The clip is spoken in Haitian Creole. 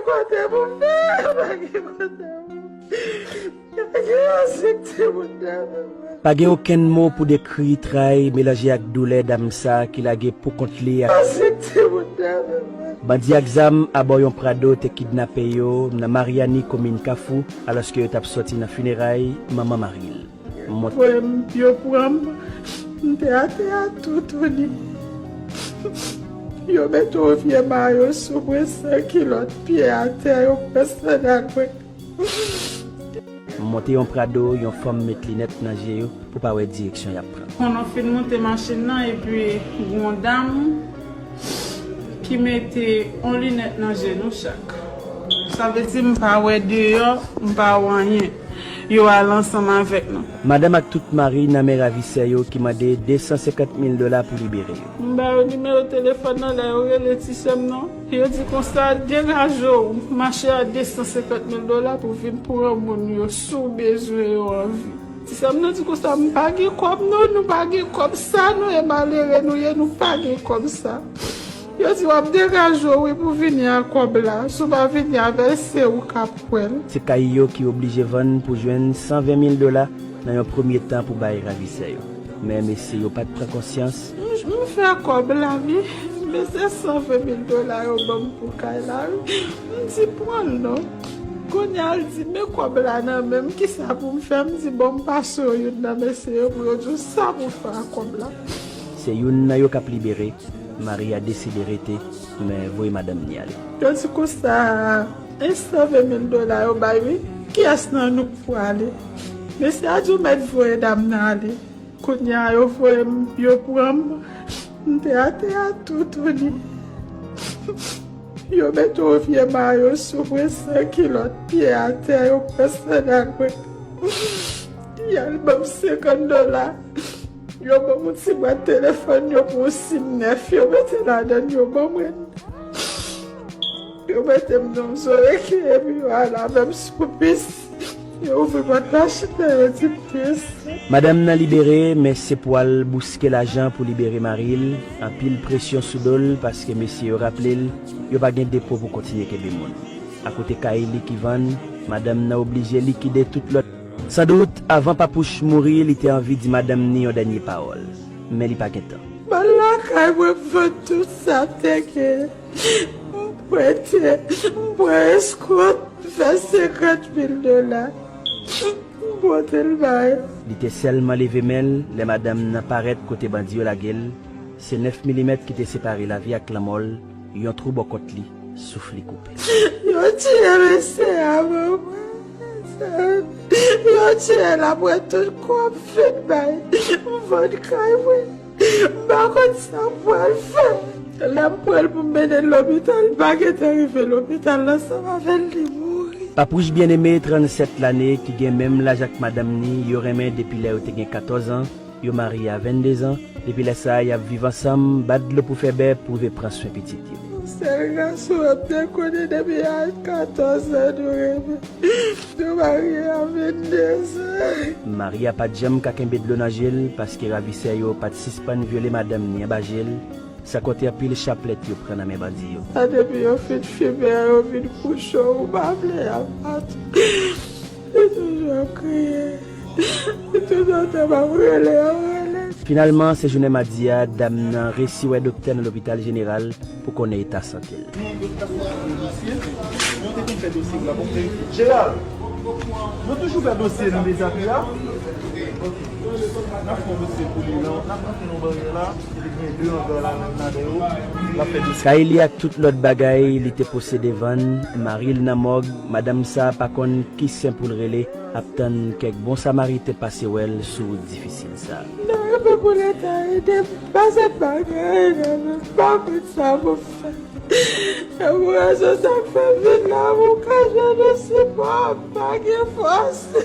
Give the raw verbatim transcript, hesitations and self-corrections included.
Kote pou fè, pa gen kote pou. Pa gen ansekte pou dam. Pa gen okenn mo pou dekri tray melanje ak doulè dam sa ki lage pou kont li ak. Ansekte pou dam. Bandi ak zam abò yon Prado te kidnape yo nan Maryani, komin Kafou, alòske yo t ap sòti nan fineray manman mari l. Mwen. Frè m, yo pran m, m te atè a toutouni. Yo mete yon vye mayo sou mwen, san kilòt, pye atè, yo pran sandal mwen. M monte yon Prado, yon fanm met linèt nan je yo pou pa wè direksyon y ap pran. Konnen w fin moute machin nan, epi gon dam ki mete yon linèt nan je nou chak. Sa vle di m pa wè deyò, m pa wè anyen. Yo al ansanm avèk nou. Madanm ak tout mari nan men ravisè yo ki mande de san senkant mil dola pou libere yo. M ba yo nimewo telefòn nan, lè yo rele ti sè m nan. Yo di konsa, degaje w, mache a de san senkant mil dola pou vin pran moun yo, si w bezwen yo anvi. Ti sè m nan di konsa, m pa gen kòb non, nou pa gen kòb, sa nou ye, malere nou ye, nou pa gen kòb sa. Yo di w ap degaje w wi pou vini ak kòb la, si w pa vini avè l, se ou k ap pran l. Se kay yo ki oblije vann pou jwenn san ven mil dola nan yon premye tan pou bay ravisè yo. Men mesye yo pa t pran konsyans. M, m fè kòb la wi, men se san ven mil dola yo ban m pou kay la wi. M di pran l non. Kounye a l di men kòb la nan men m, kisa pou m fè? M di bon, m pase w youn nan mesye yo pou yo di w sa pou fè ak kòb la. Se youn nan yo k ap libere. Mari a deside rete, men voye madanm ni ale. Yo di konsa, e san ven mil dola yo bay wi, kiyès nan nou k pwale? Mesye a di w mèt voye dam nan ale. Kounye a yo voye m, yo pran m, m te atè a toutouni. Yo mete yon vye mayo sou mwen, san kilòt, pye atè, yo pran sandal mwen. Y al ban m senkant dola. Yo ban m yon ti bwat telefòn, yo pran yon sim nèf, yo mete ladann, yo ban mwen. Yo mete m nan yon zoreye, epi yo al avè m sou pis. Yo ouvri pòt machin nan, yo di m pis. Madanm nan libere, men se pou al bouske lajan pou libere mari l. Anpil presyon sou do l, paske mesye yo raple l, yo pa gen depo pou kontinye kenbe moun. Akote kay li ki vann, madanm nan oblije likide tout lòt. Sandout, avan Papouch mouri, li te anvi di madanm ni yon dènye pawòl. Men li pa gen tan. M al lakay mwen, m vann tout sa m te gen. M prete, m pran eskont, m fè senkant mil dola. M pote l bay. Li te sèlman leve men l lè madanm nan parèt kote bandi yo lage l. Se nèf milimèt ki te separe lavi ak lanmò l, yon twou bò kont li, souf li koupe. Yo tiye mesye a, manman. Yo tiye l apre tout kòb fin bay. M vann kay mwen. M pa konn sa m pral fè. Lè m pran l pou m mennen l lopital, m pa gentan rive lopital ansanm avè l, li mouri. Papouch Byeneme, trannsèt lane, ki gen menm laj ak madanm ni, yo renmen depi lè yo te gen katòz an, yo marye a venndezan. Depi lè sa a, y ap viv ansanm, bat dlo pou fè bè, pou rive pran swen pitit yo. Sèl gason an m te konnen depi a katòz an, nou renmen. Nou marye a venndezan. Mari a pa t janm ka kenbe dlo nan je l, paske ravisè yo pa t sispann vyole madanm ni anba je l, san konte anpil chaplèt yo pran nan men bandi yo. A depi yo fin fimen an, yo vin kouche w, ou pa vle a, pa tou. Li toujou ap kriye. Li toujou ap rele, ap rele. Finalman, se jounen madi a, dam nan resi wè doktè nan lopital jeneral pou konnen eta sante l. Nou toujou fè dosye, nou te konn fè dosye la, bon, men Jeral, nou toujou fè dosye nan mezatri a. N ap fè yon dosye pou li, non? N ap rantre nan baryè la, epi gen de anga la menm ladan yo, n ap fè dosye. Kay li ak tout lòt bagay li te posede vann, mari l nan mòg, madanm sa a pa konn ki sen pou l rele, ap tann kèk bon samariten pase wè l sou wout difisil sa a. Nan repo pou Leta ede m, pa sèt bagay, nan men m pa konn sa pou m fè. E pou rezon sa k fè m vin la, pou m ka jwenn yon sipò, m pa gen fòs.